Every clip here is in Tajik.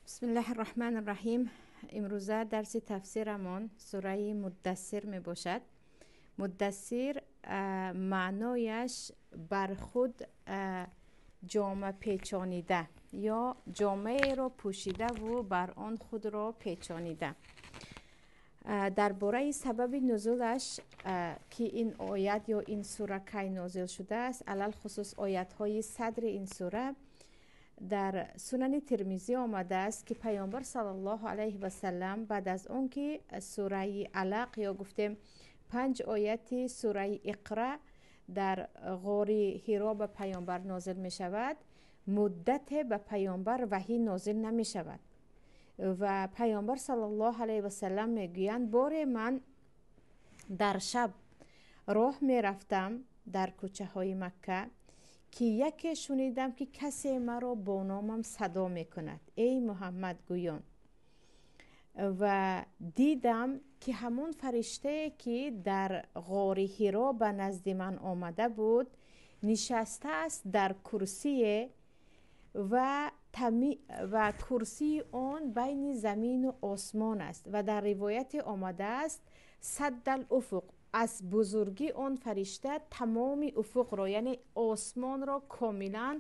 Бисмиллаҳи рраҳмани рраҳим. Имрӯза дарси тафсирамон сураи Муддассир мебошад. Муддассир маънояш бар худ ҷома печонида ё ҷомаеро пӯшидаву бар он худро печонида. Дар бораи сабаби нузулаш, ки ин оят ё ин сура кай нозил шудааст, алалхусус оятҳои садри ин сура, дар Сунани Тирмизӣ омадааст, ки Паёмбар саллаллоҳу алайҳи васалам баъд аз он ки сураи Алақ ё гуфтем 5 ояти сураи Иқра дар ғори Ҳиро ба Паёмбар нозил мешавад, муддате ба Паёмбар ваҳӣ нозил намешавад ва Паёмбар саллаллоҳу алайҳи васалам мегӯянд: боре ман дар шаб роҳ мерафтам дар кӯчаҳои Макка, ки яке шунидам, ки касе маро бо номам садо мекунад, эй Муҳаммад гӯён, ва дидам, ки ҳамон фариштае, ки дар ғори Ҳиро ба назди ман омада буд, нишастааст дар курсие ва курсии он байни замину осмон аст. Ва дар ривояте омадааст: саддал уфуқ, аз бузургӣ он фаришта тамоми уфуқро, яъне осмонро комилан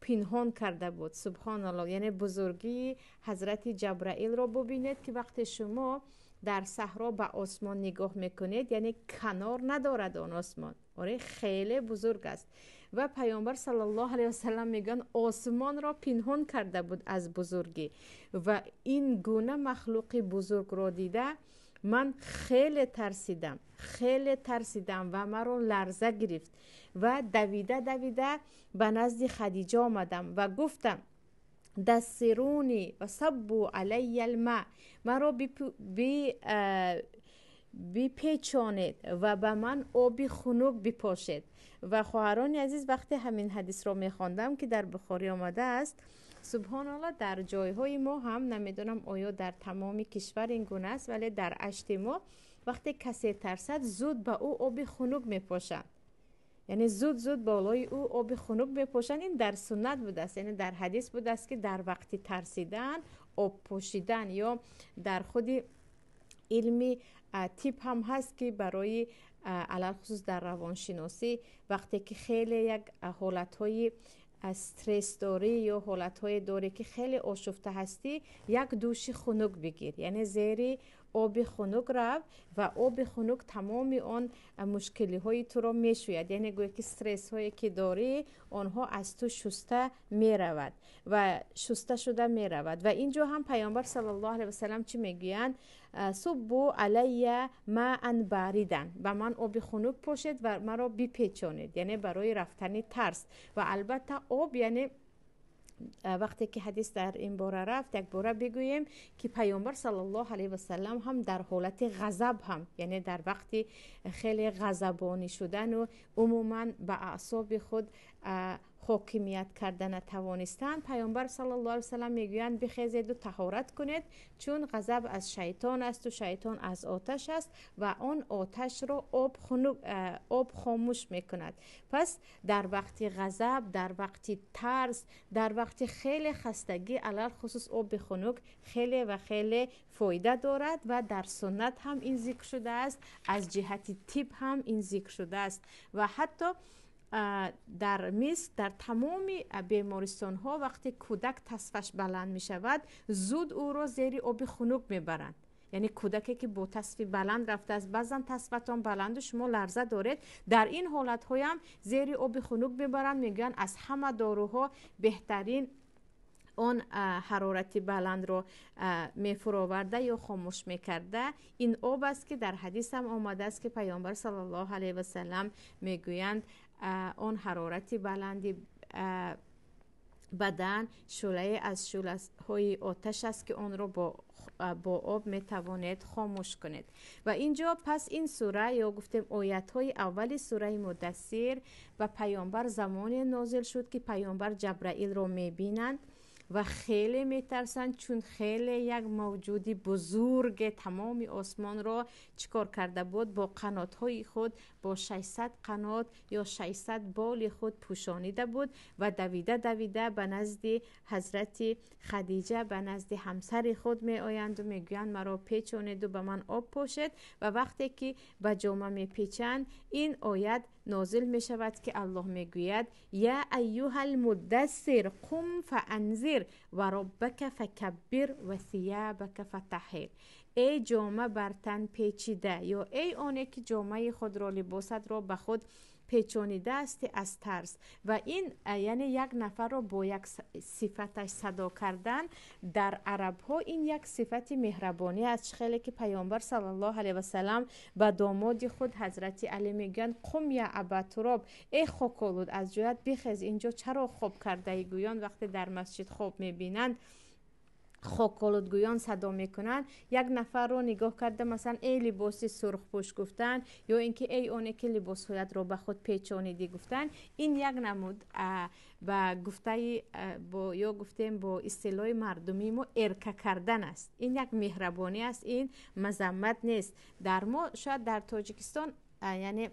пинҳон карда буд. Субҳоналлоҳ, яъне бузургии ҳазрати Ҷабраилро бубинед, ки вақте шумо дар саҳро ба осмон нигоҳ мекунед, яъне канор надорад он осмон, оре, хеле бузург аст. Ва Паёмбар саллаллоҳу алайҳи васалам мегӯянд, осмонро пинҳон карда буд аз бузургӣ ва ин гуна махлуқи бузургро дида ман хеле тарсидам, хеле тарсидам ва маро ларза гирифт ва давида давида ба назди Хадиҷа омадам ва гуфтам: дассируни ва саббу алайя алма, маро бипечонед ва ба ман оби хунук бипошед. Ва хоҳарони азиз, вақте ҳамин ҳадисро мехондам, ки дар Бухорӣ омадааст, субҳоналлоҳ, дар ҷойҳои мо ҳам, намедонам оё дар тамоми кишвар ин гуна аст, вале дар ашти мо вақте касе тарсад, зуд ба ӯ оби хунук мепошанд, яъне зуд зуд болои ӯ оби хунук мепошанд. Ин дар суннат будааст, яъне дар ҳадис будааст, ки дар вақти тарсидан об пошидан, ё дар худи илми тиб ҳам ҳаст, ки барои алалхусус дар равоншиносӣ вақте ки хеле як ҳолатҳои стресс дорӣ ё ҳолатҳое дорӣ, ки хеле ошуфта ҳастӣ, як души хунук бигир, яъне зери оби хунук рав ва оби хунук тамоми он мушкилиҳои туро мешӯяд, яъне гӯё ки стрессҳое ки дорӣ, онҳо аз ту шуста меравад ва шуста шуда меравад. Ва ин ҷо ҳам Паёмбар саллаллоҳу алайҳи васалам чӣ мегӯянд? Суббу алайя маан баридан, ба ман оби хунук пошед ва маро бипечонед, яъне барои рафтани тарс. Ва албатта об, яъне вақте ки ҳадис дар ин бора рафт, як бора бигӯем, ки Паёмбар саллаллоҳу алайҳи васалам ҳам дар ҳолати ғазаб ҳам, яъне дар вақти хеле ғазабонӣ шудану умуман ба аъсоби худ ҳокимият карда натавонистанд, Паёмбар саллаллоҳу алайҳи васалам мегӯянд: бихезеду таҳорат кунед, чун ғазаб аз шайтон асту шайтон аз оташ аст ва он оташро об хомӯш мекунад. Пас дар вақти ғазаб, дар вақти тарс, дар вақти хеле хастагӣ алалхусус оби хунук хеле ва хеле фоида дорад ва дар суннат ҳам ин зикр шудааст, аз ҷиҳати тиб ҳам ин зикр шудааст. Ва ҳатто дар Миср дар тамоми бемористонҳо вақте кӯдак тасфаш баланд мешавад, зуд ӯро зери оби хунук мебаранд, яъне кӯдаке ки бо тасфи баланд рафтааст. Баъзан тасфатон баланду шумо ларза доред, дар ин ҳолатҳоям зери оби хунук мебаранд. Мегӯянд, аз ҳама доруҳо беҳтарин он ҳарорати баландро мефуроварда ё хомӯш мекарда ин об аст, ки дар ҳадисам омадааст, ки Паёмбар саллаллоҳу алайҳи васалам мегӯянд, он ҳарорати баланди бадан шӯълае аз шӯълаҳои оташ аст, ки онро бо об метавонед хомӯш кунед. Ва ин ҷо пас ин сура ё гуфтем оятҳои аввали сураи Муддассир ба Паёмбар замоне нозил шуд, ки Паёмбар Ҷабраилро мебинанд. ва хеле метарсанд, чун хеле як мавҷуди бузурге тамоми осмонро чӣ кор карда буд? Бо қанотҳои худ, бо 600 қанот ё 600 боли худ пӯшонида буд ва давида давида ба назди ҳазрати Хадиҷа, ба назди ҳамсари худ меоянду мегӯянд: маро печонеду ба ман об пошед. Ва вақте ки ба ҷома мепечанд, ин оят нозил мешавад, ки Аллоҳ мегӯяд: я айюҳал муддассир қум фаанзир ва роббака факаббир ва сиябака фатаҳҳир. Эй ҷома бар тан печида, ё эй оне ки ҷомаи худро, либосатро ба худ печонидаасти аз тарс. Ва ин яъне як нафарро бо як сифаташ садо кардан дар арабҳо ин як сифати меҳрабонӣ аст. Чӣ хеле ки Паёмбар саллаллоҳу алайҳи васалам ба домоди худ ҳазрати Алӣ мегӯянд: қум я Абатуроб, эй хоколуд, аз ҷоят бихез, инҷо чаро хоб кардаӣ? Гӯён вақте дар масҷид хоб мебинанд, хоколудгӯён садо мекунанд. Як нафарро нигоҳ карда, масалан, эй либоси сурхпӯш гуфтан, ё ин ки эй оне ки либосҳоятро ба худ печонидӣ гуфтан, ин як намуд ба гуфтаи бо ё гуфтем бо истилоҳи мардумии мо эрка кардан аст. Ин як меҳрабонӣ аст, ин мазаммат нест. Дар мо шояд дар Тоҷикистон, яъне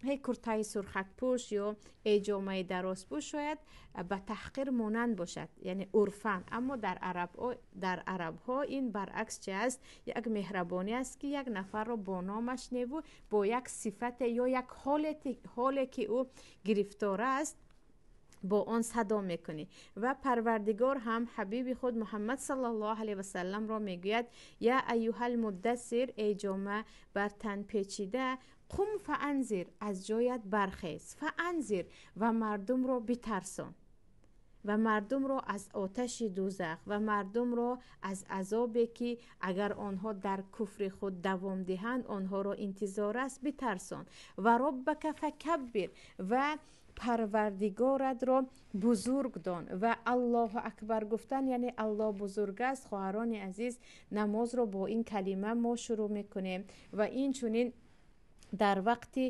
ҳей куртаи сурхакпӯш ё эй ҷомаи дарозпӯш шояд ба таҳқир монанд бошад, яъне урфан, аммо дар арабҳо ин баръакс чи аст? Як меҳрабонӣ аст, ки як нафарро бо номаш неву бо як сифате ё як ҳоле ки ӯ гирифтор аст, бо он садо мекунӣ. Ва Парвардигор ҳам ҳабиби худ Муҳаммад саллаллоҳу алайҳи васалламро мегӯяд: я айюҳал муддассир, эй ҷома бар тан печида, қум фаанзир, аз ҷоят бархез, фаанзир, ва мардумро битарсон, ва мардумро аз оташи дӯзах, ва мардумро аз азобе ки агар онҳо дар куфри худ давом диҳанд, онҳоро интизор аст, битарсон. Ва роббака факаббир, ва парвардигоратро бузург дон. Ва Аллоҳу акбар гуфтан яъне Аллоҳ бузург аст. Хоҳарони азиз, намозро бо ин калима мо шурӯъ мекунем ва инчунин дар вақти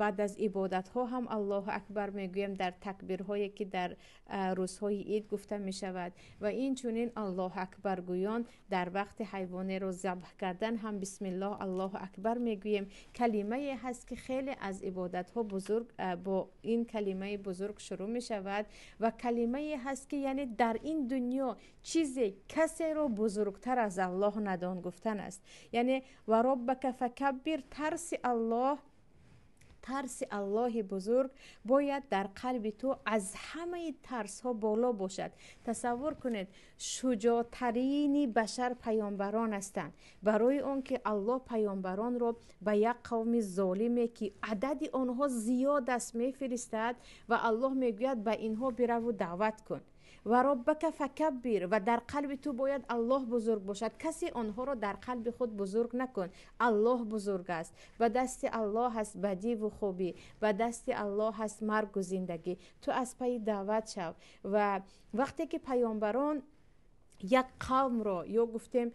баъд аз ибодатҳо ҳам Аллоҳу акбар мегӯем, дар такбирҳое ки дар рӯзҳои ид гуфта мешавад. Ва инчунин Аллоҳу акбар гӯён дар вақти ҳайвонеро забҳ кардан ҳам бисмиллоҳ Аллоҳу акбар мегӯем. Калимае ҳаст, ки хеле аз ибодатҳо бузург бо ин калимаи бузург шурӯъ мешавад ва калимае ҳаст, ки яъне дар ин дунё чизе касеро бузургтар аз Аллоҳ надон гуфтан аст. Яъне ва роббака факаббир, тарси Аллоҳ, тарси Аллоҳи бузург бояд дар қалби ту аз ҳамаи тарсҳо боло бошад. Тасаввур кунед, шуҷоътарини башар паёмбарон ҳастанд. Барои он ки Аллоҳ паёмбаронро ба як қавми золиме ки адади онҳо зиёд аст мефиристад ва Аллоҳ мегӯяд: ба инҳо бираву даъват кун. Ва роббака факаббир, ва дар қалби ту бояд Аллоҳ бузург бошад. Касе онҳоро дар қалби худ бузург накун, Аллоҳ бузург аст. Ба дасти Аллоҳ аст бадиву хубӣ, ба дасти Аллоҳ аст маргу зиндагӣ. Ту аз пайи даъват шав. Ва вақте ки паёмбарон як қавмро ё гуфтем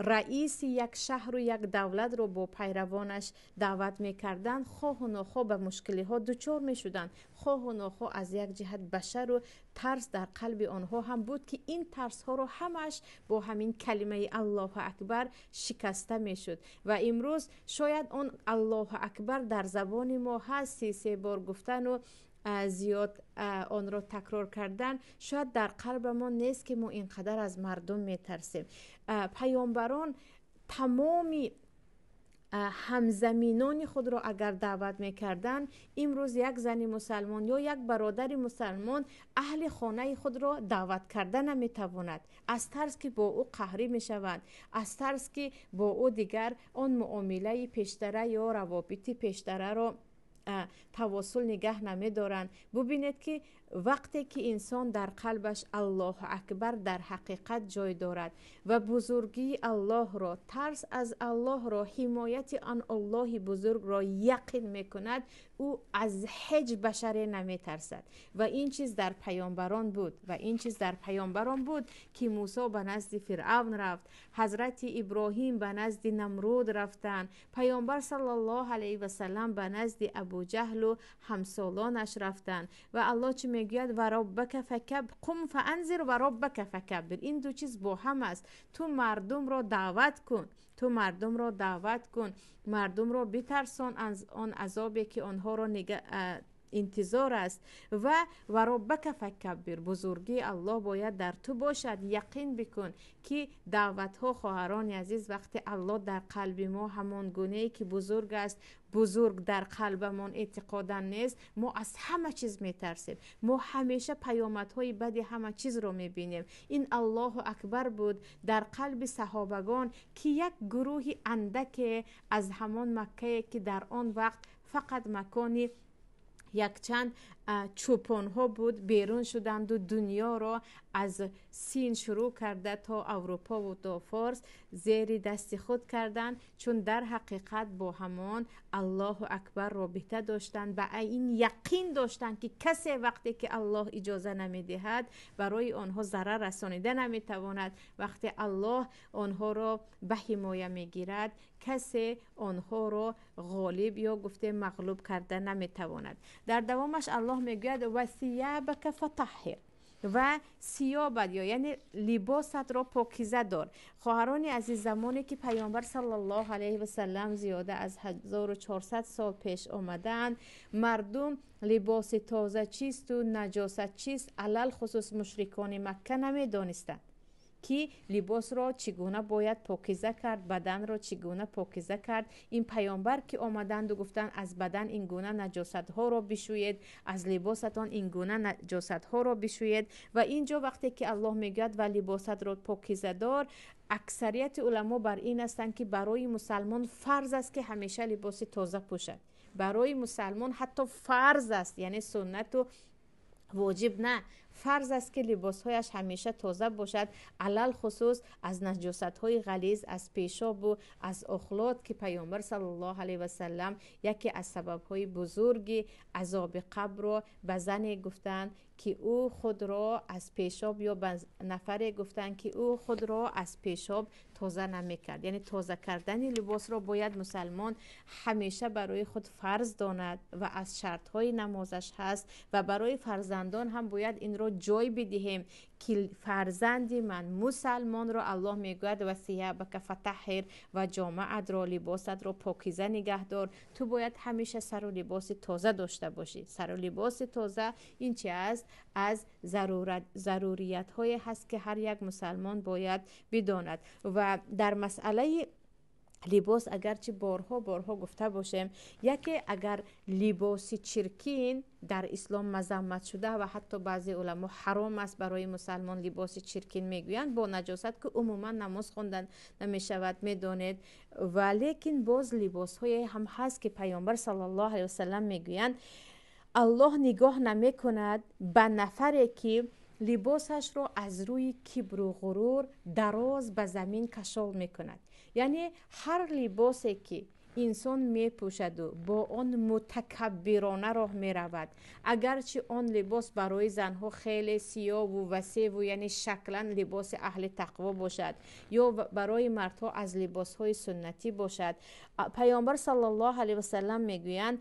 раиси як шаҳру як давлатро бо пайравонаш даъват мекарданд, хоҳу нохоҳ ба мушкилиҳо дучор мешуданд. Хоҳу нохоҳ аз як ҷиҳат башару тарс дар қалби онҳо ҳам буд, ки ин тарсҳоро ҳамаш бо ҳамин калимаи Аллоҳу акбар шикаста мешуд. Ва имрӯз шояд он Аллоҳу акбар дар забони мо ҳаст, 33 бор гуфтану зиёд онро такрор кардан, шояд дар қалбамон нест, ки мо ин қадар аз мардум метарсем. Паёмбарон тамоми ҳамзаминони худро агар даъват мекарданд, имрӯз як зани мусалмон ё як бародари мусалмон аҳли хонаи худро даъват карда наметавонад, аз тарс ки бо ӯ қаҳрӣ мешаванд, аз тарс ки бо ӯ дигар он муомилаи пештара ё равобити пештараро тавосул нигаҳ намедоранд. Бубинед, ки вақте ки инсон дар қалбаш Аллоҳу акбар дар ҳақиқат ҷой дорад ва бузургии Аллоҳро, тарс аз Аллоҳро, ҳимояти он Аллоҳи бузургро яқин мекунад, ӯ аз ҳеҷ башаре наметарсад. Ва ин чиз дар паёмбарон буд, ва ин чиз дар паёмбарон буд, ки Мусо ба назди Фиръавн рафт, ҳазрати Иброҳим ба назди Намруд рафтанд, паёмбар саллаллоҳу алайҳи васаллам ба назди Абу Абуҷаҳлу ҳамсолонаш рафтанд. Ва Аллоҳ чӣ мегӯяд? Ва роббака факаб қум фаанзир ва роббака факаббир. Ин ду чиз бо ҳам аст. Ту мардумро даъват кун, ту мардумро даъват кун, мардумро битарсон аз он азобе ки онҳоро интизор аст. Ва роббака факаббир, бузургии Аллоҳ бояд дар ту бошад. Яқин бикун ки даъватҳо, хоҳарони азиз, вақте Аллоҳ дар қалби мо ҳамон гунае ки бузург аст, бузург дар қалбамон эътиқодан нест, мо аз ҳама чиз метарсем. Мо ҳамеша паёмадҳои бади ҳама чизро мебинем. Ин Аллоҳу акбар буд дар қалби саҳобагон, ки як гурӯҳи андаке аз ҳамон Маккае ки дар он вақт фақат макони якчанд чӯпонҳо буд, берун шуданду дунёро аз Син шурӯъ карда то Аврупову то Форс зери дасти худ карданд, чун дар ҳақиқат бо ҳамон Аллоҳу акбар робита доштанд, ба ин яқин доштанд ки касе вақте ки Аллоҳ иҷоза намедиҳад барои онҳо зарар расонида наметавонад. Вақте Аллоҳ онҳоро ба ҳимоя мегирад, касе онҳоро ғолиб ё гуфте мағлуб карда наметавонад. Дар давомаш Аллоҳ мегӯяд ва сиябака фатаҳҳир, ва сиёбат ё яъне либосатро покиза дор. Хоҳарони азиз, замоне ки Паёмбар саллаллоҳу алайҳи васаллам зиёда аз 1400 сол пеш омадаанд, мардум либоси тоза чисту наҷосат чист, алалхусус мушрикони Макка намедонистанд ки либосро чӣ гуна бояд покиза кард, баданро чӣ гуна покиза кард. Ин паёмбар ки омаданду гуфтанд аз бадан ин гуна наҷосатҳоро бишӯед, аз либосатон ин гуна наҷосатҳоро бишӯед. Ва ин ҷо вақте ки Аллоҳ мегӯяд ва либосатро покиза дор, аксарияти уламо бар ин ҳастанд ки барои мусалмон фарз аст ки ҳамеша либоси тоза пӯшад. Барои мусалмон ҳатто фарз аст, яъне суннату воҷиб на, фарз аст ки либосҳояш ҳамеша тоза бошад, алалхусус аз наҷосатҳои ғализ, аз пешобу аз охлот, ки Паёмбар саллаллоҳу алайҳи васаллам яке аз сабабҳои бузурги азоби қабрро ба зане гуфтанд ки ӯ худро аз пешоб, ё ба нафаре гуфтанд ки ӯ худро аз пешоб тоза намекард. Яъне тоза кардани либосро бояд мусалмон ҳамеша барои худ фарз донад ва аз шартҳои намозаш ҳаст. Ва барои фарзандон ҳам бояд инро ҷой бидиҳем ки фарзанди ман мусалмонро Аллоҳ мегӯяд ва сиябака фатаҳҳир, ва ҷомаатро, либосатро покиза нигаҳдор. Ту бояд ҳамеша сару либоси тоза дошта бошӣ. Сару либоси тоза ин чи аст? Аз заруриятҳое ҳаст ки ҳар як мусалмон бояд бидонад. Ва дар масъалаи либос агарчи борҳо борҳо гуфта бошем, яке агар либоси чиркин дар ислом мазаммат шуда ва ҳатто баъзе уламо ҳаром аст барои мусалмон либоси чиркин мегӯянд, бо наҷосат ки умуман намоз хондан намешавад, медонед. Ва лекин боз либосҳое ҳам ҳаст ки Паёмбар саллаллоҳу алайҳи васаллам мегӯянд Аллоҳ нигоҳ намекунад ба нафаре ки либосашро аз рӯи кибру ғурур дароз ба замин кашол мекунад. Яъне ҳар либосе ки инсон мепӯшаду бо он мутакаббирона роҳ меравад, агарчи он либос барои занҳо хеле сиёву васеву яъне шаклан либоси аҳли тақво бошад, ё барои мардҳо аз либосҳои суннатӣ бошад, Паёмбар саллаллоҳу алайҳи васаллам мегӯянд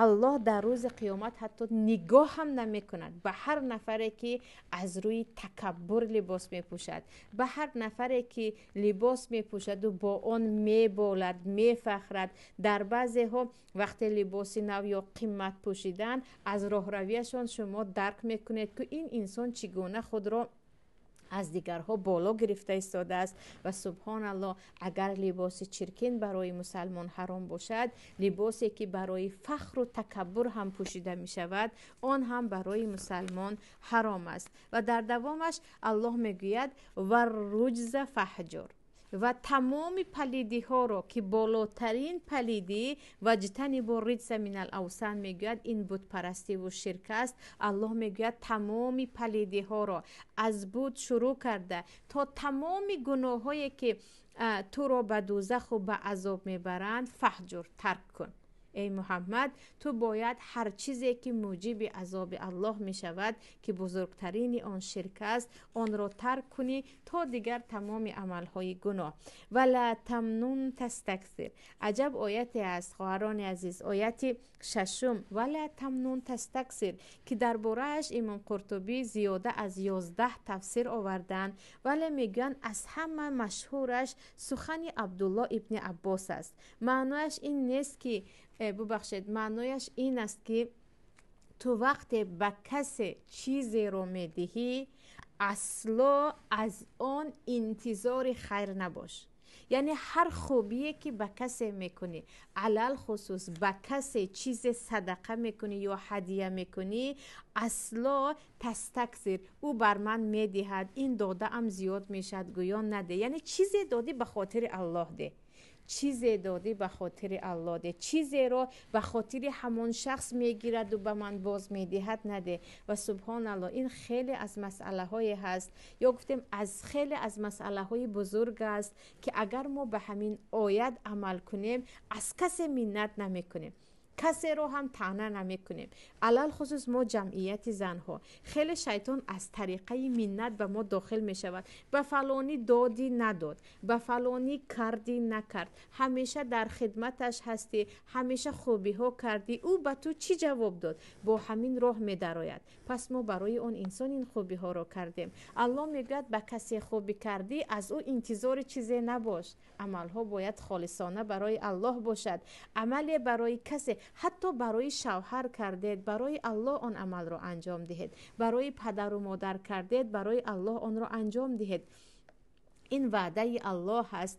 Аллоҳ дар рӯзи қиёмат ҳатто нигоҳ ҳам намекунад ба ҳар нафаре ки аз рӯи такаббур либос мепӯшад, ба ҳар нафаре ки либос мепӯшаду бо он меболад, мефахрад. Дар баъзеҳо вақте либоси нав ё қимат пӯшидан, аз роҳравияшон шумо дарк мекунед ки ин инсон чӣ гуна худро аз дигарҳо боло гирифта истодааст. Ва субҳоналлоҳ, агар либоси чиркин барои мусалмон ҳаром бошад, либосе ки барои фахру такаббур ҳам пӯшида мешавад, он ҳам барои мусалмон ҳаром аст. Ва дар давомаш Аллоҳ мегӯяд варруҷза фаҳҷур, ва тамоми палидиҳоро ки болотарин палидӣ ваҷтанибу риҷса минал авсан мегӯяд, ин бутпарастиву ширк аст. Аллоҳ мегӯяд тамоми палидиҳоро аз бут шурӯъ карда то тамоми гуноҳҳое ки туро ба дӯзаху ба азоб мебаранд, фаҳҷур, тарк кун. Эй Муҳаммад, ту бояд ҳар чизе ки муҷиби азоби Аллоҳ мешавад, ки бузургтарини он ширк аст, онро тарк кунӣ то дигар тамоми амалҳои гуноҳ. Ва ла тамнун тастаксир. Аҷаб ояте аст, хоҳарони азиз, ояти шашум. Ва ла тамнун тастаксир, ки дар борааш Имом Қуртубӣ зиёда аз 11 тафсир оварданд, вале мегӯянд аз ҳама машҳураш сухани Абдулло ибни Аббос аст. Маънояш ин нест ки бубахшед, маънояш ин аст ки ту вақте ба касе чизеро медиҳӣ, асло аз он интизори хайр набош. Яъне ҳар хубие ки ба касе мекунӣ, алалхусус ба касе чизе садақа мекунӣ ё ҳадия мекунӣ, асло тастаксир, ӯ бар ман медиҳад, ин додаам зиёд мешавад, гӯё наде. Яъне чизе додӣ ба хотири Аллоҳ де, чизе додӣ ба хотири Аллоҳ де, чизеро ба хотири ҳамон шахс мегираду ба ман боз медиҳад наде. Ва субҳоналлоҳ, ин хеле аз масъалаҳое ҳаст, ё гуфтем аз хеле аз масъалаҳои бузург аст, ки агар мо ба ҳамин оят амал кунем, аз касе миннат намекунем, касеро ҳам таъна намекунем. Алалхусус мо ҷамъияти занҳо, хеле шайтон аз тариқаи миннат ба мо дохил мешавад. Ба фалонӣ додӣ надод, ба фалонӣ кардӣ накард, ҳамеша дар хидматаш ҳастӣ, ҳамеша хубиҳо кардӣ, ӯ ба ту чӣ ҷавоб дод? Бо ҳамин роҳ медарояд. Пас мо барои он инсон ин хубиҳоро кардем. Аллоҳ мегӯяд ба касе хубӣ кардӣ, аз ӯ интизори чизе набош. Амалҳо бояд холисона барои Аллоҳ бошад. Амале барои касе, ҳатто барои шавҳар кардед, барои Аллоҳ он амалро анҷом диҳед. Барои падару модар кардед, барои Аллоҳ онро анҷом диҳед. Ин ваъдаи Аллоҳ аст.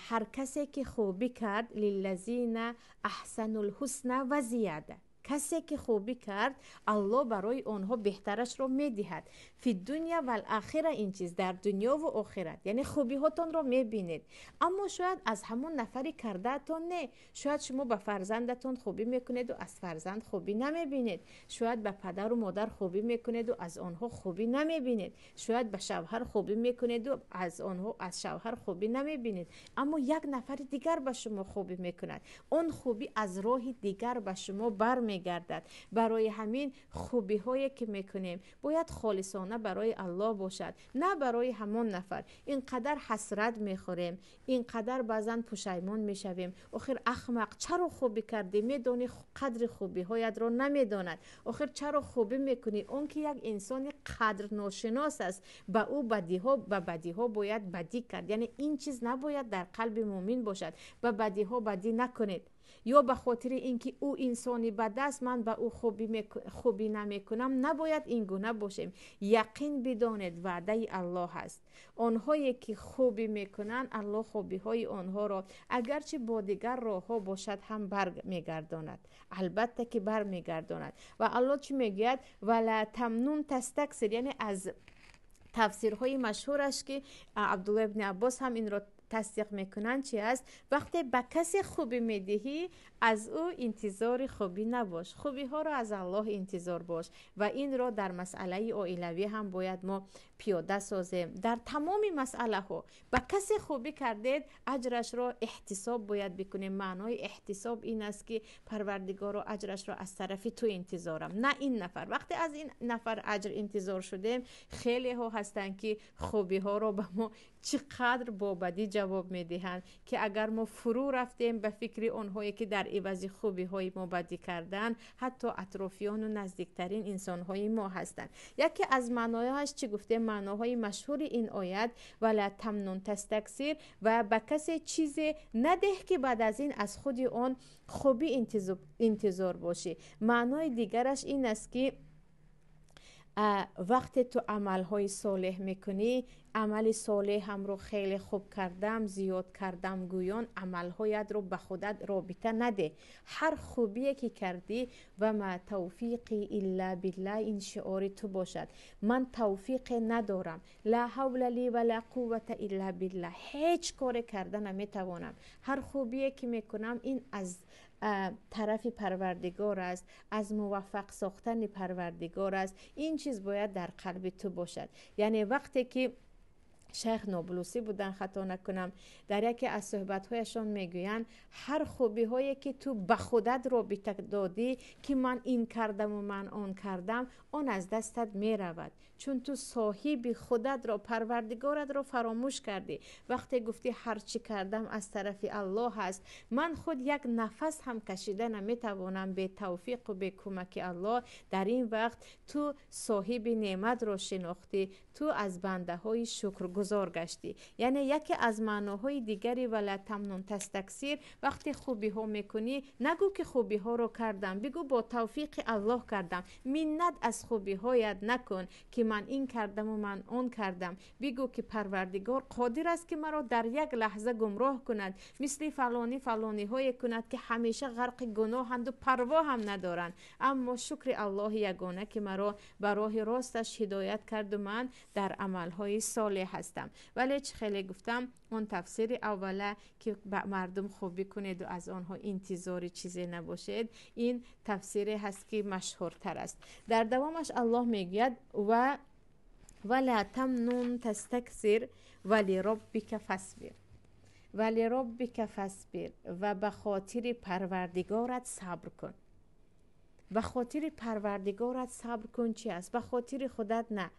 Ҳар касе ки хубӣ кард, лиллазина аҳсанул ҳусна ва зияда, касе ки хубӣ кард, Аллоҳ барои онҳо беҳтарашро медиҳад. Фи дунья вал ахира, ин чиз дар дунёву охират, яъне хубиҳотонро мебинед. Аммо шояд аз ҳамон нафари кардаатон не, шояд шумо ба фарзандатон хубӣ мекунеду аз фарзанд хубӣ намебинед, шояд ба падару модар хубӣ мекунеду аз онҳо хубӣ намебинед, шояд ба шавҳар хубӣ мекунеду аз онҳо аз шавҳар хубӣ намебинед. Аммо як нафари дигар ба шумо хубӣ мекунад, он хубӣ аз роҳи дигар ба шумо бармегардад. Барои ҳамин хубиҳое ки мекунем бояд холисона барои Аллоҳ бошад, на барои ҳамон нафар. Ин қадар ҳасрат мехӯрем, ин қадар баъзан пушаймон мешавем. Охир ахмақ, чаро хубӣ кардӣ? Медонӣ қадри хубиҳоятро намедонад. Охир чаро хубӣ мекунӣ? Он ки як инсони қадрношинос аст, ба ӯ бадиҳо, ба бадиҳо бояд бадӣ кард. Яъне ин чиз набояд дар қалби мӯмин бошад. Ба бадиҳо бадӣ накунед. Ё ба хотири ин ки ӯ инсони бад аст, ман ба ӯ хубӣ намекунам, набояд ин гуна бошем. Яқин бидонед, ваъдаи Аллоҳ аст. Онҳое ки хубӣ мекунанд, Аллоҳ хубиҳои онҳоро агарчи бо дигар роҳҳо бошад ҳам бармегардонад. Албатта ки бармегардонад. Ва Аллоҳ чӣ мегӯяд? Ва ла тамнун тастаксир, яъне аз тафсирҳои машҳураш ки Абдулло ибни Аббос ҳам инро тасдиқ мекунанд, чи аст? Вақте ба касе хубӣ медиҳӣ, аз ӯ интизори хубӣ набош, хубиҳоро аз Аллоҳ интизор бош. Ва инро дар масъалаи оилавӣ ҳам бояд мо пиёда созем. Дар тамоми масъалаҳо ба касе хубӣ кардед, аҷрашро эҳтисоб бояд бикунем. Маънои эҳтисоб ин аст ки Парвардигоро, аҷрашро аз тарафи ту интизорам, на ин нафар. Вақте аз ин нафар аҷр интизор шудем, хелеҳо ҳастанд ки хубиҳоро ба мо чӣ қадр бо бадӣ ҷавоб медиҳанд, ки агар мо фурӯ рафтем ба фикри онҳое ки дар ивази хубиҳои мо бадӣ карданд, ҳатто атрофиёну наздиктарин инсонҳои мо ҳастанд. Яке аз маъноҳояш чӣ гуфтем? Маъноҳои машҳури ин оят вала тамнун тастаксир, ва ба касе чизе надеҳ ки баъд аз ин аз худи он хубӣ интизор бошӣ. Маънои дигараш ин аст ки вақте ту амалҳои солеҳ мекунӣ, амали солеҳамро хеле хуб кардам, зиёд кардам гӯён амалҳоятро ба худат робита надеҳ. Ҳар хубие ки кардӣ, ва ма тавфиқи илла билла, ин шиори ту бошад. Ман тавфиқе надорам, ла ҳавла ли ва ла қуввата илла билла, ҳеҷ коре карда наметавонам. Ҳар хубие ки мекунам, ин аз тарафи Парвардигор аст, аз муваффақ сохтани Парвардигор аст. Ин чиз бояд дар қалби ту бошад. Яъне вақте ки Шайх Ноблусӣ буданд, хато накунам, дар яке аз суҳбатҳояшон мегӯянд: ҳар хубиҳое ки ту ба худат робита додӣ, ки ман ин кардаму ман он кардам, он аз дастат меравад, чун ту соҳиби худатро, Парвардигоратро фаромӯш кардӣ. Вақте гуфтӣ ҳар чӣ кардам аз тарафи Аллоҳ аст, ман худ як нафас ҳам кашида наметавонам бе тавфиқу бе кӯмаки Аллоҳ, дар ин вақт ту соҳиби неъматро шинохтӣ, ту аз бандаҳои шукргузор гаштӣ. Яъне яке аз маъноҳои дигари ولا تمنن تستکثر, вақте хубиҳо мекунӣ, нагӯ ки хубиҳоро кардам, бигӯ бо тавфиқи Аллоҳ кардам. Миннат аз хубиҳоят накун, ки ман ин кардаму ман он кардам. Бигӯ ки Парвардигор қодир аст, ки маро дар як лаҳза гумроҳ кунад, мисли фалонӣ фалониҳое кунад, ки ҳамеша ғарқи гуноҳанду парво ҳам надоранд. Аммо шукри Аллоҳи ягона, ки маро ба роҳи росташ ҳидоят карду ман дар амалҳои солеҳ ҳастам. Вале чӣ хеле гуфтам, он тафсири аввала, ки ба мардум хубӣ кунеду аз онҳо интизори чизе набошед, ин тафсире ҳаст, ки машҳуртар аст. Дар давомаш Аллоҳ мегӯяд: ва ولا تمنن تستکثر ولربک فاصبر. ولربک فاصبر, ва ба хотири Парвардигорат сабр кун. Ба хотири Парвардигорат сабр кун чи аст? Ба хотири худат на.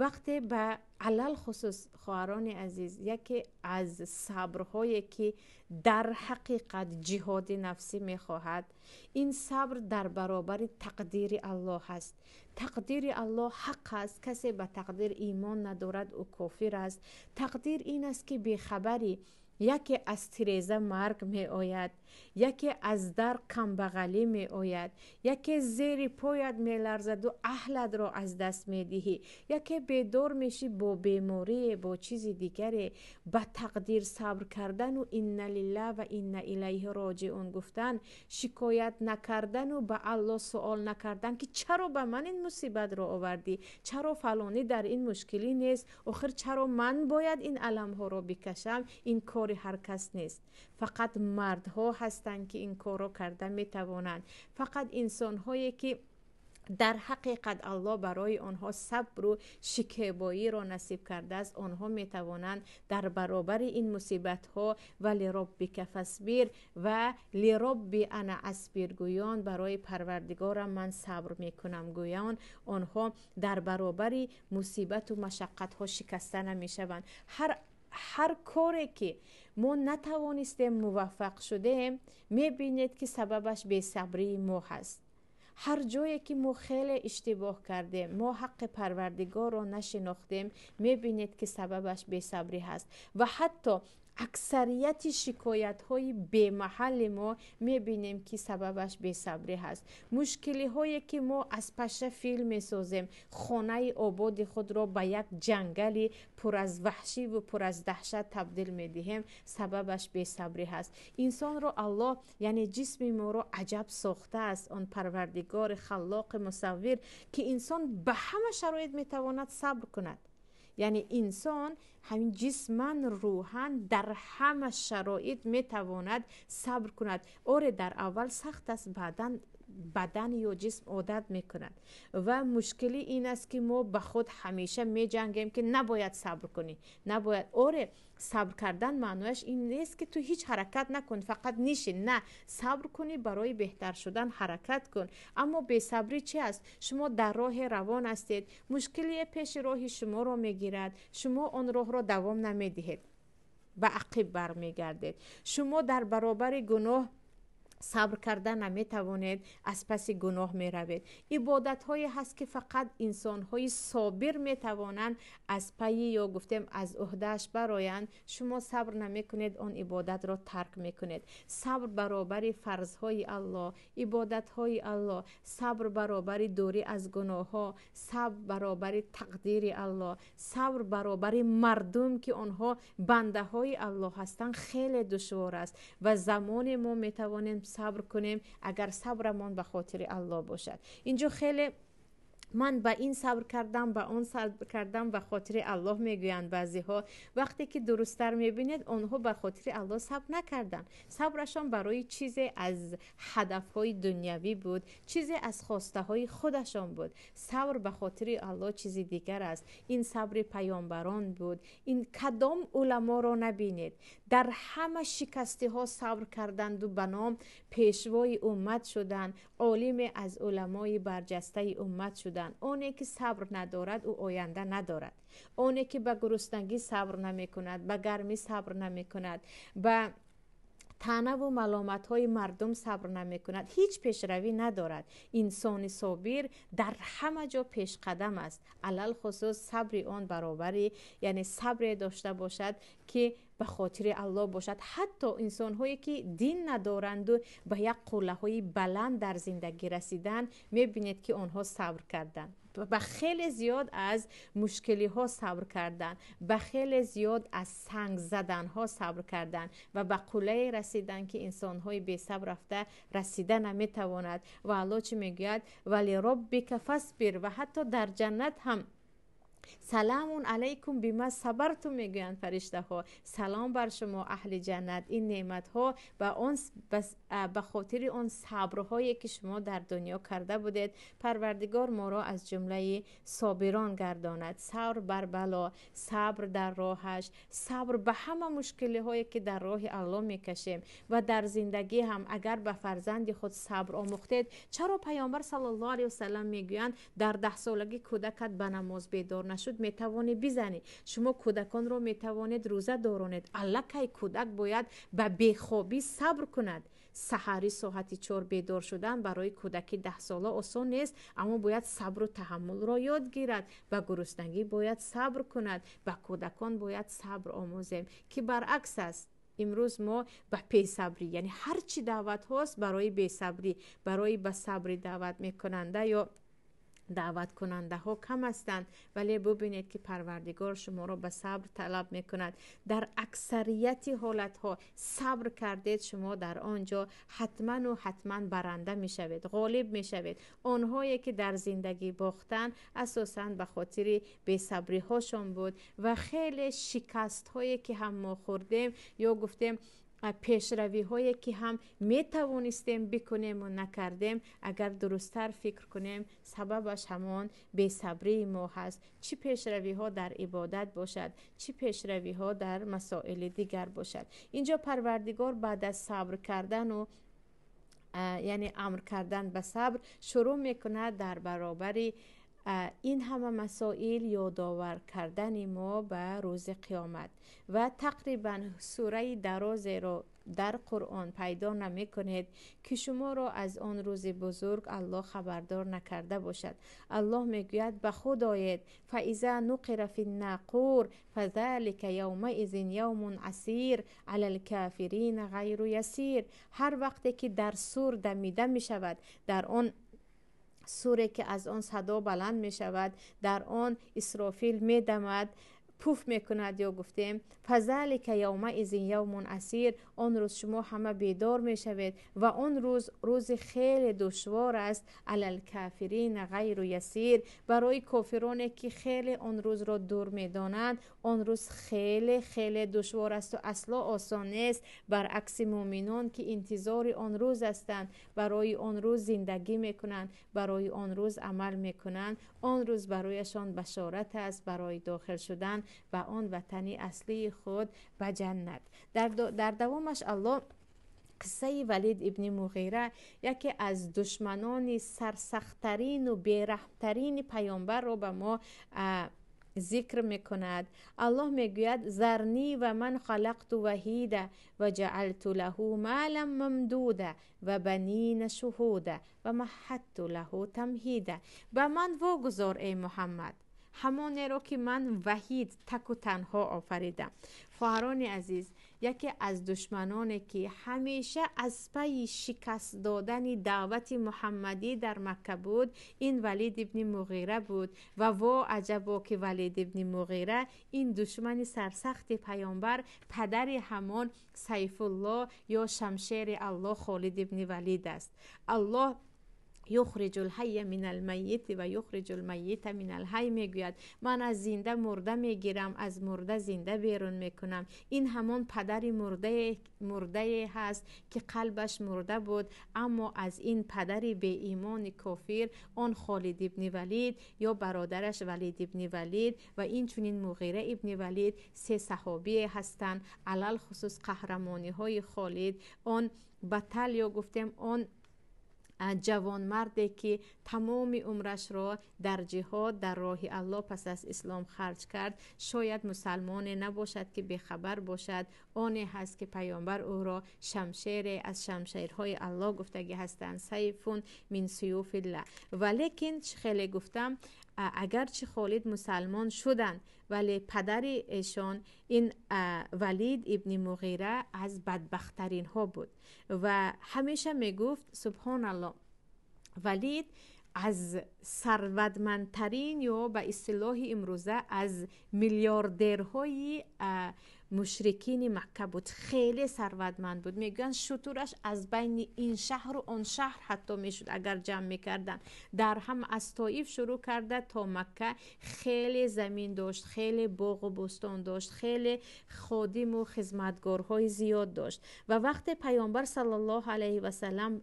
Вақте ба алалхусус, хоҳарони азиз, яке аз сабрҳое, ки дар ҳақиқат ҷиҳоди нафсӣ мехоҳад, ин сабр дар баробари тақдири Аллоҳ аст. Тақдири Аллоҳ ҳақ аст, касе ба тақдир имон надорад, ӯ кофир аст. Тақдир ин аст, ки бехабарӣ яке аз тиреза марг меояд, яке аз дар камбағалӣ меояд, яке зери поят меларзаду аҳлатро аз даст медиҳӣ, яке бедор мешӣ бо беморие, бо чизи дигаре. Ба тақдир сабр кардану إنا لله وإنا إليه راجعون гуфтан, шикоят накардану ба Аллоҳ суол накардан, ки чаро ба ман ин мусибатро овардӣ, чаро фалонӣ дар ин мушкилӣ нест, охир чаро ман бояд ин аламҳоро бикашам, ин кори ҳар кас нест. Фақат мардҳо ҳастанд, ки ин корро карда метавонанд. Фақат инсонҳое, ки дар ҳақиқат Аллоҳ барои онҳо сабру шикебоиро насиб кардааст, онҳо метавонанд дар баробари ин мусибатҳо ولربک فاصبر ва لربي أنا أصبر гӯён, барои Парвардигорам ман сабр мекунам гӯён, онҳо дар баробари мусибату машаққатҳо шикаста намешаванд. Ҳар коре ки мо натавонистем муваффақ шудем, мебинед, ки сабабаш бесабрии мо ҳаст. Ҳар ҷое ки мо хеле иштибоҳ кардем, мо ҳаққи Парвардигорро нашинохтем, мебинед, ки сабабаш бесабрӣ ҳаст. Ва ҳатто аксарияти шикоятҳои бемаҳалли мо, мебинем, ки сабабаш бесабрӣ ҳаст. Мушкилиҳое ки мо аз паша фил месозем, хонаи ободи худро ба як ҷангали пур аз ваҳшиву пур аз даҳшат табдил медиҳем, сабабаш бесабрӣ ҳаст. Инсонро Аллоҳ, яъне ҷисми моро аҷаб сохтааст он Парвардигори халлоқи мусаввир, ки инсон ба ҳама шароит метавонад сабр кунад. Яъне инсон ҳамин ҷисман, рӯҳан дар ҳама шароит метавонад сабр кунад. Оре, дар аввал сахт аст, баъдан бадан ё ҷисм одат мекунад. Ва мушкилӣ ин аст, ки мо ба худ ҳамеша меҷангем, ки набояд сабр кунӣ, набояд. Оре, сабр кардан маънояш ин нест, ки ту ҳеҷ ҳаракат накун, фақат нишин. На, сабр кунӣ, барои беҳтар шудан ҳаракат кун. Аммо бесабрӣ чи аст? Шумо дар роҳе равон ҳастед, мушкилие пеши роҳи шуморо мегирад, шумо он роҳро давом намедиҳед, ба ақиб бармегардед. Шумо дар баробари гуноҳ сабр карда наметавонед, аз паси гуноҳ меравед. Ибодатҳое ҳаст, ки фақат инсонҳои собир метавонанд аз пайи ё гуфтем аз ӯҳдааш бароянд. Шумо сабр намекунед, он ибодатро тарк мекунед. Сабр баробари фарзҳои Аллоҳ, ибодатҳои Аллоҳ, сабр баробари дурӣ аз гуноҳҳо, сабр баробари тақдири Аллоҳ, сабр баробари мардум, ки онҳо бандаҳои Аллоҳ ҳастанд, хеле душвор аст. Ва замоне мо метавонем сабр кунем, агар сабрамон ба хотири Аллоҳ бошад. Инҷо хеле Ман ба ин сабр кардам, ба он сабр кардам, ба хотири Аллоҳ мегӯянд баъзеҳо. Вақте ки дурусттар мебинед, онҳо ба хотири Аллоҳ сабр накарданд. Сабрашон барои чизе аз ҳадафҳои дунявӣ буд, чизе аз хостаҳои худашон буд. Сабр ба хотири Аллоҳ чизи дигар аст. Ин сабри паёмбарон буд. Ин кадом уламоро набинед, дар ҳама шикастиҳо сабр карданду ба ном пешвои уммат шуданд, олиме аз уламои барҷастаи уммат шуданд. Оне ки сабр надорад, ӯ оянда надорад. Оне ки ба гуруснагӣ сабр намекунад, ба гармӣ сабр намекунад, ба таънаву маломатҳои мардум сабр намекунад, ҳеҷ пешравӣ надорад. Инсони собир дар ҳама ҷо пешқадам аст. Алалхусус сабри он баробари, яъне сабре дошта бошад, ки ба хотири Аллоҳ бошад. Ҳатто инсонҳое ки дин надоранду ба як қуллаҳои баланд дар зиндагӣ расиданд, мебинед, ки онҳо сабр карданд, ба хеле зиёд аз мушкилиҳо сабр карданд, ба хеле зиёд аз санг заданҳо сабр карданд ва ба қуллае расиданд, ки инсонҳои бесабр рафта расида наметавонад. Ва Аллоҳ чӣ мегӯяд? Валироббика фасбир. Ва ҳатто дар ҷаннат ҳам саламун алайкум бима сабартум мегӯянд фариштаҳо. Салом бар шумо, аҳли ҷаннат, ин неъматҳо ба хотири он сабрҳое, ки шумо дар дунё карда будед. Парвардигор моро аз ҷумлаи собирон гардонад. Сабр бар бало, сабр дар роҳаш, сабр ба ҳама мушкилиҳое, ки дар роҳи Аллоҳ мекашем. Ва дар зиндагӣ ҳам агар ба фарзанди худ сабр омӯхтед, чаро Паёмбар саллаллоҳу алайҳи васаллам мегӯянд, дар 10-солагӣ кӯдакат ба намоз бедор нашуд, метавонӣ бизанӣ? Шумо кӯдаконро метавонед рӯза доронед. Аллакай кӯдак бояд ба бехобӣ сабр кунад. Саҳари соати 4 бедор шудан барои кӯдаки 10-сола осон нест, аммо бояд сабру таҳаммулро ёд гирад. Ба гуруснагӣ бояд сабр кунад. Ба кӯдакон бояд сабр омӯзем, ки баръакс аст. Имрӯз мо ба бесабрӣ, яъне ҳар чӣ даъватҳост барои бесабрӣ, барои ба сабри даъват мекунанда ё даъваткунандаҳо кам ҳастанд. Вале бубинед, ки Парвардигор шуморо ба сабр талаб мекунад. Дар аксарияти ҳолатҳо сабр кардед, шумо дар он ҷо ҳатману ҳатман баранда мешавед, ғолиб мешавед. Онҳое ки дар зиндагӣ бохтанд, асосан ба хотири бесабриҳошон буд. Ва хеле шикастҳое ки ҳам мо хӯрдем, ё гуфтем пешравиҳое ки ҳам метавонистем бикунему накардем, агар дурусттар фикр кунем, сабабаш ҳамон бесабрии мо ҳаст. Чӣ пешравиҳо дар ибодат бошад, чӣ пешравиҳо дар масоили дигар бошад. Инҷо Парвардигор баъд аз сабр кардану, яъне амр кардан ба сабр, шурӯъ мекунад дар баробари ин ҳама масоил ёдовар кардани мо ба рӯзи қиёмат. Ва тақрибан сураи дарозеро дар Қуръон пайдо намекунед, ки шуморо аз он рӯзи бузург Аллоҳ хабардор накарда бошад. Аллоҳ мегӯяд: ба худ оед. Фаиза нуқира фи ннақур фазалика явмаизин явмун асир ала лкофирина ғайру ясир. Ҳар вақте ки дар сур дамида мешавад, дар он суре ки аз он садо баланд мешавад, дар он Исрофил медамад, пуф мекунад, ё гуфтем фазалика явмаизин явмун асир, он рӯз шумо ҳама бедор мешавед ва он рӯз рӯзи хеле душвор аст. Алалкофирина ғайру ясир, барои кофироне ки хеле он рӯзро дур медонанд, он рӯз хеле хеле душвор асту асло осон нест. Баръакси муъминон, ки интизори он рӯз ҳастанд, барои он рӯз зиндагӣ мекунанд, барои он рӯз амал мекунанд, он рӯз барояшон башорат аст барои дохил шудан ба он ватани аслии худ, ба ҷаннат. Дар давомаш Аллоҳ қиссаи Валид ибни Муғира, яке аз душманони сарсахттарину бераҳмтарини паёмбарро ба мо зикр мекунад. Аллоҳ мегӯяд: зарнӣ ва ман халақту ваҳида ва ҷаалту лаҳу малан мамдуда ва банина шуҳуда ва маҳатту лаҳу тамҳида. Ба ман вогузор, эй Муҳаммад, ҳамонеро ки ман ваҳид, таку танҳо офаридам. Хоҳарони азиз, яке аз душманоне ки ҳамеша аз пайи шикаст додани даъвати муҳаммадӣ дар Макка буд, ин Валид ибни Муғира буд. Ва во аҷабо, ки Валид ибни Муғира, ин душмани сарсахти паёмбар, падари ҳамон Сайфуллоҳ ё шамшери Аллоҳ Холид ибни Валид аст. Аллоҳ يخرج الحي من الميت و يخرج الميت من الحي мегӯяд. Ман аз зинда мурда мегирам, аз мурда зинда берун мекунам. Ин ҳамон падари мурдае ҳаст, ки қалбаш мурда буд, аммо аз ин падари беимони кофир он Холид ибни Валид ё бародараш Валид ибни Валид ва инчунин Муғира ибни Валид се саҳобие ҳастанд. Алалхусус қаҳрамониҳои Холид, он батал ё гуфтем он ҷавонмарде, ки тамоми умрашро дар ҷиҳод дар роҳи Аллоҳ пас аз ислом харҷ кард. Шояд мусалмоне набошад, ки бехабар бошад. Оне ҳаст, ки паёмбар ӯро шамшере аз шамшерҳои Аллоҳ гуфтагӣ ҳастанд, سيف من سيوف الله. Валекин чӣ хеле гуфтам, агарчи Холид мусалмон шуданд, вале падари эшон ин Валид ибни Муғира аз бадбахттаринҳо буд ва ҳамеша мегуфт, субҳоналлоҳ, Валид аз сарватмандтарин ё ба истилоҳи имрӯза аз миллиардерҳои мушрикини Макка буд. Хеле сарватманд буд. Мегӯянд, шутураш аз байни ин шаҳру он шаҳр ҳатто мешуд, агар ҷамъ мекарданд. Дар ҳам аз Тоиф шурӯъ карда то Макка хеле замин дошт, хеле боғу бӯстон дошт, хеле ходиму хизматгорҳои зиёд дошт. Ва вақте паёмбар саллаллоҳу алайҳи васалам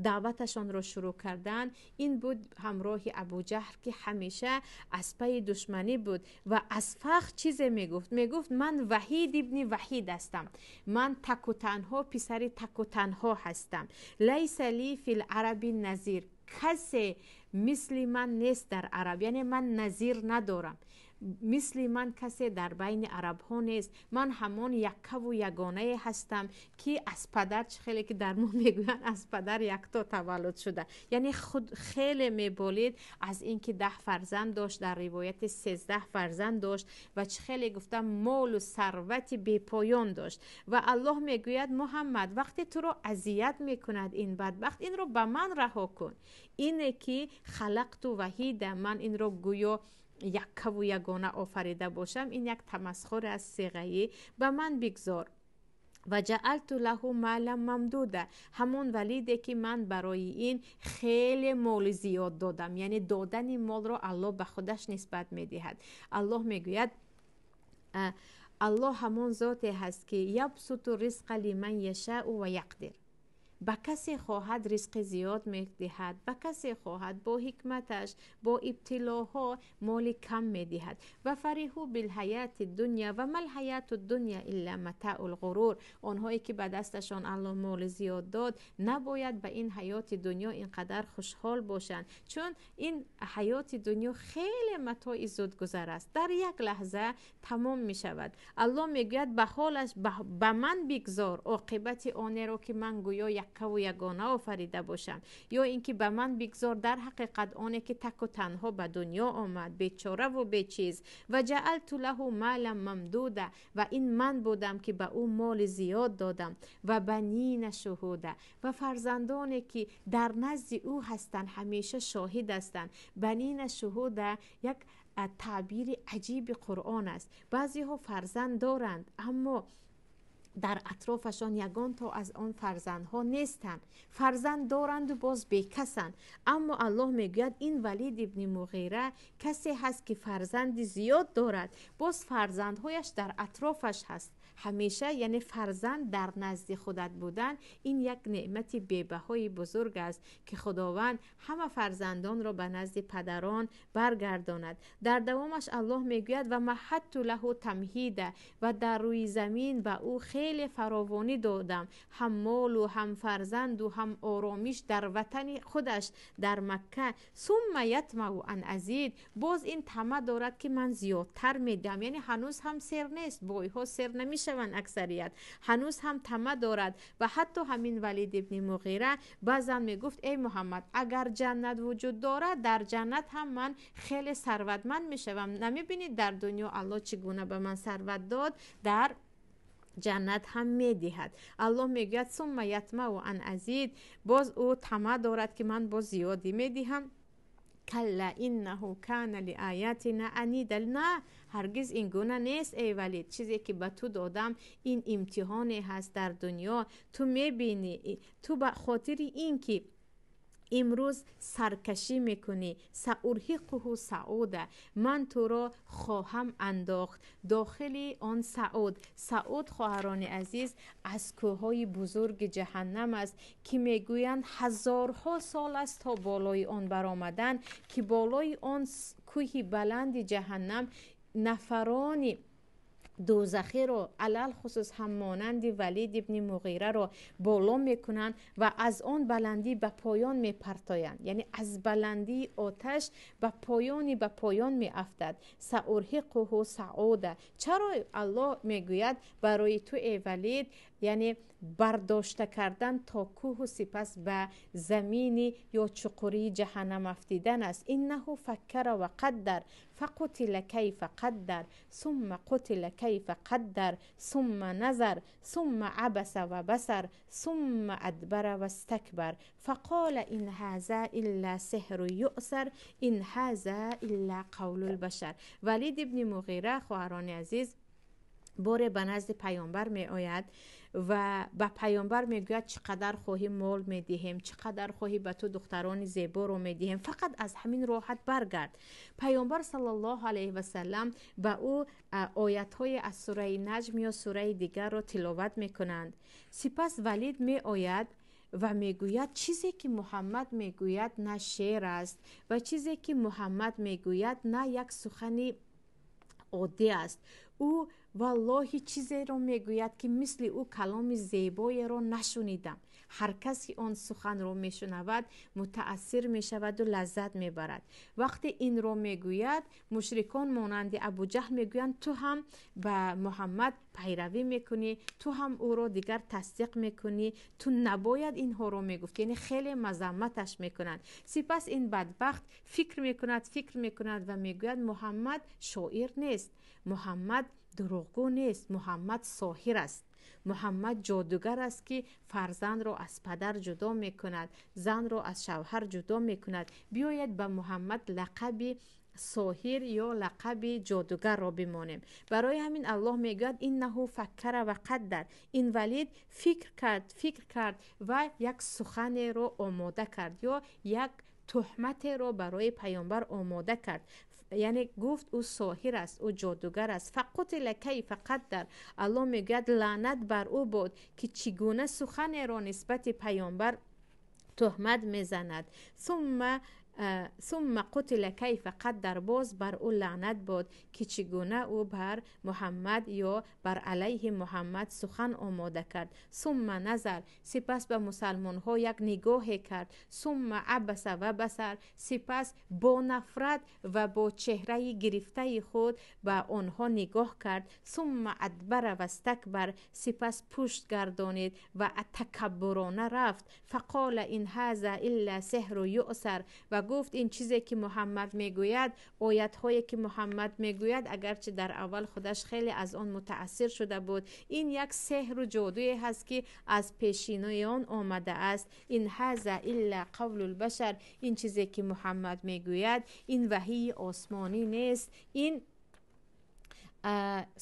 даъваташонро шурӯъ карданд, ин буд ҳамроҳи Абуҷаҳр, ки ҳамеша аз пайи душманӣ буд ва аз фахр чизе мегуфт. Мегуфт: «Ман Ваҳид ибни Ваҳид ҳастам, ман таку танҳо писари таку танҳо ҳастам. ليس لي في العرب نظير», касе мисли ман нест дар араб, яъне ман назир надорам, мисли ман касе дар байни арабҳо нест. Ман ҳамон яккаву ягонае ҳастам, ки аз падар, чӣ хеле ки дар мо мегӯянд, аз падар якто таваллуд шуда. Яъне худ хеле меболид аз ин ки 10 фарзанд дошт, дар ривояти 13 фарзанд дошт ва чӣ хеле гуфтам, молу сарвати бепоён дошт. Ва Аллоҳ мегӯяд: «Муҳаммад, вақте туро азият мекунад ин бадбахт, инро ба ман раҳо кун. Ине ки خلقت وحيدا», ман инро гӯё яккаву ягона офарида бошам. Ин як тамасхур аз сиғаӣ. Ба ман бигзор. وجعلت له مالا ممدودا, ҳамон Валиде, ки ман барои ин хеле моли зиёд додам. Яъне додани молро Аллоҳ ба худаш нисбат медиҳад. Аллоҳ мегӯяд, Аллоҳ ҳамон зоте ҳаст, ки يبسط الرزق لمن يشاء ويقدر, ба касе хоҳад ризқи зиёд медиҳад, ба касе хоҳад бо ҳикматаш, бо ибтилоҳо моли кам медиҳад. وفرحوا بالحياة الدنيا وما الحياة الدنيا إلا متاع الغرور. Онҳое ки ба дасташон Аллоҳ моли зиёд дод, набояд ба ин ҳаёти дунё ин қадар хушҳол бошанд, чун ин ҳаёти дунё хеле матои зудгузар аст, дар як лаҳза тамом мешавад. Аллоҳ мегӯяд: «Ба ҳолаш ба ман бигзор оқибати онеро, ки ман гӯё яккаву ягона офарида бошам, ё ин ки ба ман бигзор дар ҳақиқат оне ки таку танҳо ба дунё омад, бечораву бечиз». وجعلت له مالا ممدودا, ва ин ман будам, ки ба ӯ моли зиёд додам. وبنين شهودا, ва фарзандоне, ки дар назди ӯ ҳастанд, ҳамеша шоҳид ҳастанд. بنين شهودا як таъбири аҷиби Қуръон аст. Баъзеҳо фарзанд доранд, аммо дар атрофашон ягон то аз он фарзандҳо нестанд. Фарзанд доранду боз бекасанд. Аммо Аллоҳ мегӯяд, ин Валид ибни Муғира касе ҳаст, ки фарзанди зиёд дорад, боз фарзандҳояш дар атрофаш ҳаст ҳамеша. Яъне фарзанд дар назди худат будан ин як неъмати бебаҳои бузург аст, ки Худованд ҳама фарзандонро ба назди падарон баргардонад. Дар давомаш Аллоҳ мегӯяд: ومهدت له تمهيدا, ва дар рӯи замин ба ӯ хеле фаровонӣ додам, ҳам молу, ҳам фарзанду, ҳам оромиш дар ватани худаш, дар Макка. ثم يطمع أن أزيد, боз ин тама дорад, ки ман зиёдтар медиҳам. Яъне ҳанӯз ҳам сер нест, бойҳо сер намешаванд аксарият, ҳанӯз ҳам тама дорад. Ва ҳатто ҳамин Валид ибни Муғира баъзан мегуфт: «Эй Муҳаммад, агар ҷаннат вуҷуд дорад, дар ҷаннат ҳам ман хеле сарватманд мешавам. Намебинед, дар дунё Аллоҳ чӣ гуна ба ман сарват дод, дар ҷаннат ҳам медиҳад». Аллоҳ мегӯяд: ثم يطمع أن أزيد, боз ӯ тама дорад, ки ман боз зиёдӣ медиҳам. كلا إنه كان لآياتنا عنيدا, на, ҳаргиз ин гуна нест, эй Валид. Чизе ки ба ту додам, ин имтиҳоне ҳаст дар дунё, ту мебинӣ. Ту ба хотири ин ки Имрӯз саркашӣ мекунӣ. Саурҳиқуҳу сауда, ман туро хоҳам андохт дохили он сауд. Сауд, хоҳарони азиз, аз кӯҳҳои бузурги ҷаҳаннам аст, ки мегӯянд ҳазорҳо сол аст то болои он баромадан, ки болои он кӯҳи баланди ҷаҳаннам нафарони дӯзахиро, алалхусус ҳам монанди Валид ибни Муғираро боло мекунанд ва аз он баландӣ ба поён мепартоянд. Яъне аз баландии оташ ба поёни ба поён меафтад. Саурҳиқуҳу сауда. Чаро Аллоҳ мегӯяд барои ту, э Валид, яъне бардошта кардан то кӯҳу сипас ба замини ё чуқурии ҷаҳаннам афтидан аст? Иннаҳу факкара ва қаддар, фақутила кайфа қаддар, сумма қутила кайфа қаддар, сумма назар, сумма абаса ва басар, сумма адбара вастакбар, фақола ин ҳаза илла сеҳру юъсар, ин ҳаза илла қавлул башар. Валид ибни Муғира, хоҳарони азиз, боре ба назди паёмбар меояд ва ба паёмбар мегӯяд: чӣ қадар хоҳӣ мол медиҳем, чӣ қадар хоҳӣ ба ту духтарони зеборо медиҳем, фақат аз ҳамин роҳат баргард. Паёмбар саллаллоҳу алайҳи васаллам ба ӯ оятҳои аз сураи Наҷм ё сураи дигарро тиловат мекунанд. Сипас Валид меояд ва мегӯяд: чизе ки Муҳаммад мегӯяд на шеър аст ва чизе ки Муҳаммад мегӯяд на як сухани оддӣ аст. Ӯ валлоҳи чизеро мегӯяд, ки мисли ӯ каломи зебоеро нашунидам. Ҳар кас ки он суханро мешунавад, мутаассир мешаваду лаззат мебарад. Вақте инро мегӯяд, мушрикон монанди Абуҷаҳл мегӯянд: ту ҳам ба Муҳаммад пайравӣ мекунӣ, ту ҳам ӯро дигар тасдиқ мекунӣ, ту набояд инҳоро мегуфт. Яъне хеле мазамматаш мекунанд. Сипас ин бадбахт фикр мекунад, фикр мекунад ва мегӯяд: Муҳаммад шоир нест, Муҳаммад дурӯғгӯ нест, Муҳаммад соҳир аст, Муҳаммад ҷодугар аст, ки фарзандро аз падар ҷудо мекунад, занро аз шавҳар ҷудо мекунад. Биёед ба Муҳаммад лақаби соҳир ё лақаби ҷодугарро бимонем. Барои ҳамин Аллоҳ мегӯяд: иннаҳу факкара ва қаддар. Ин Валид фикр кард, фикр кард ва як суханеро омода кард ё як туҳматеро барои паёмбар омода кард. Яъне гуфт ӯ соҳир аст, ӯ ҷодугар аст. Фақутила кайфа қаддар. Аллоҳ мегӯяд: лаънат бар ӯ буд, ки чӣ гуна суханеро нисбати паёмбар туҳмат мезанад. Сумма қутила кайфа қаддар. Боз бар ӯ лаънат буд, ки чӣ гуна ӯ бар Муҳаммад ё бар алайҳи Муҳаммад сухан омода кард. Сумма назар. Сипас ба мусалмонҳо як нигоҳе кард. Сумма абаса ва басар. Сипас бо нафрат ва бо чеҳраи гирифтаи худ ба онҳо нигоҳ кард. Сумма адбара вастакбар. Сипас пушт гардонид ва такаббурона рафт. Фақола ин ҳаза илла сеҳру юъсар. Ва гуфт ин чизе ки Муҳаммад мегӯяд, оятҳое ки Муҳаммад мегӯяд, агарчи дар аввал худаш хеле аз он мутаассир шуда буд, ин як сеҳру ҷодуе ҳаст, ки аз пешиноён омадааст. Ин ҳаза илла қавлул башар. Ин чизе ки Муҳаммад мегӯяд, ин ваҳии осмонӣ нест, ин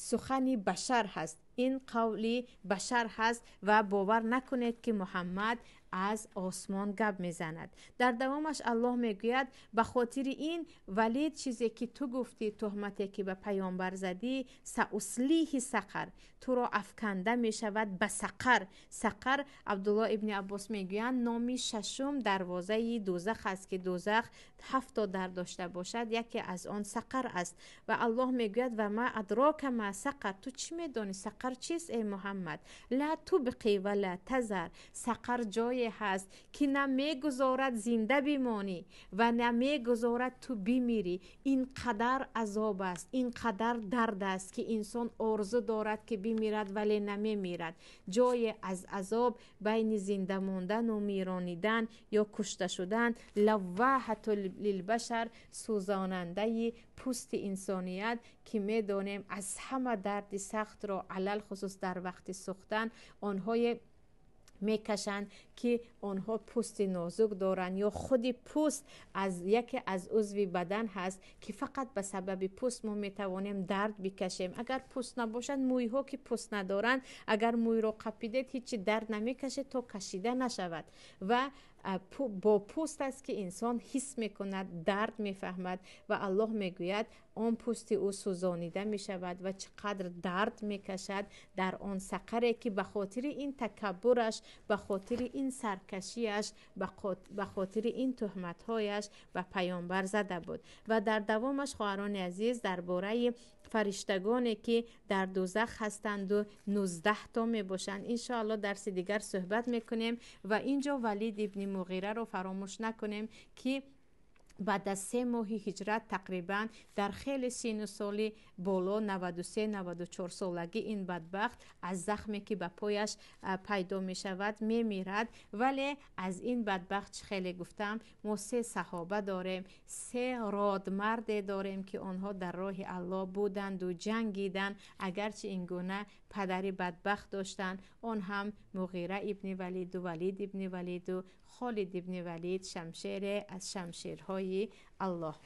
сухани башар ҳаст, ин қавли башар ҳаст ва бовар накунед, ки Муҳаммад аз осмон гап мезанад. Дар давомаш Аллоҳ мегӯяд: ба хотири ин Валид, чизе ки ту гуфтӣ, туҳмате ки ба паёмбар задӣ, сауслиҳи сақар, туро афканда мешавад ба сақар. Сақар, Абдуллоҳ ибни Аббос мегӯянд, номи шашум дарвозаи дӯзах аст, ки дӯзах ҳафто дар дошта бошад, яке аз он сақар аст. Ва Аллоҳ мегӯяд: ва ма адрока ма сақар. Ту чӣ медонӣ сақар чист, эй Муҳаммад? Ла тубқи ва ла тазар. Сақар ҷое ҳаст, ки на мегузорад зинда бимонӣ ва на мегузорад ту бимирӣ. Ин қадар азоб аст, ин қадар дард аст, ки инсон орзу дорад, ки бимирад, вале намемирад. Ҷое аз азоб байни зинда мондану миронидан ё кушта шудан, лавваҳату лилбашар, сӯзонандаи пӯсти инсоният, ки медонем аз ҳама дарди сахтро алалхусус дар вақти сӯхтан онҳое мекашанд, ки онҳо пӯсти нозук доранд, ё худи пӯст аз яке аз узви бадан ҳаст, ки фақат ба сабаби пӯст мо метавонем дард бикашем. Агар пӯст набошад, мӯйҳо ки пӯст надоранд, агар мӯйро қапидед, ҳечи дард намекашед то кашида нашавад. Ва Бо пӯст аст, ки инсон ҳис мекунад, дард мефаҳмад ва Аллоҳ мегӯяд, он пӯсти ӯ сӯзонида мешавад ва чӣ қадр дард мекашад дар он сақаре, ки ба хотири ин такаббураш, ба хотири ин саркашиаш, ба хотири ин туҳматҳояш ба паёмбар зада буд. Ва дар давомаш, хоҳарони азиз, дар бораи фариштагоне, ки дар дӯзах ҳастанду 19 то мебошанд, иншоалло дарси дигар суҳбат мекунем. Ва ин ҷо Валид ибни Муғираро фаромӯш накунем, ки баъд аз 3 моҳи ҳиҷрат тақрибан дар хеле сину соли боло, 93, 94 солагӣ, ин бадбахт аз захме, ки ба пояш пайдо мешавад, мемирад. Вале аз ин бадбахт, чӣ хеле гуфтам, мо се саҳоба дорем, се родмарде дорем, ки онҳо дар роҳи Аллоҳ буданду ҷангиданд, агарчи ин гуна падари бадбахт доштанд. Он ҳам Муғира ибни Валиду Валид ибни Валиду Холид ибни Валид, шамшере аз шамшерҳои Аллоҳ.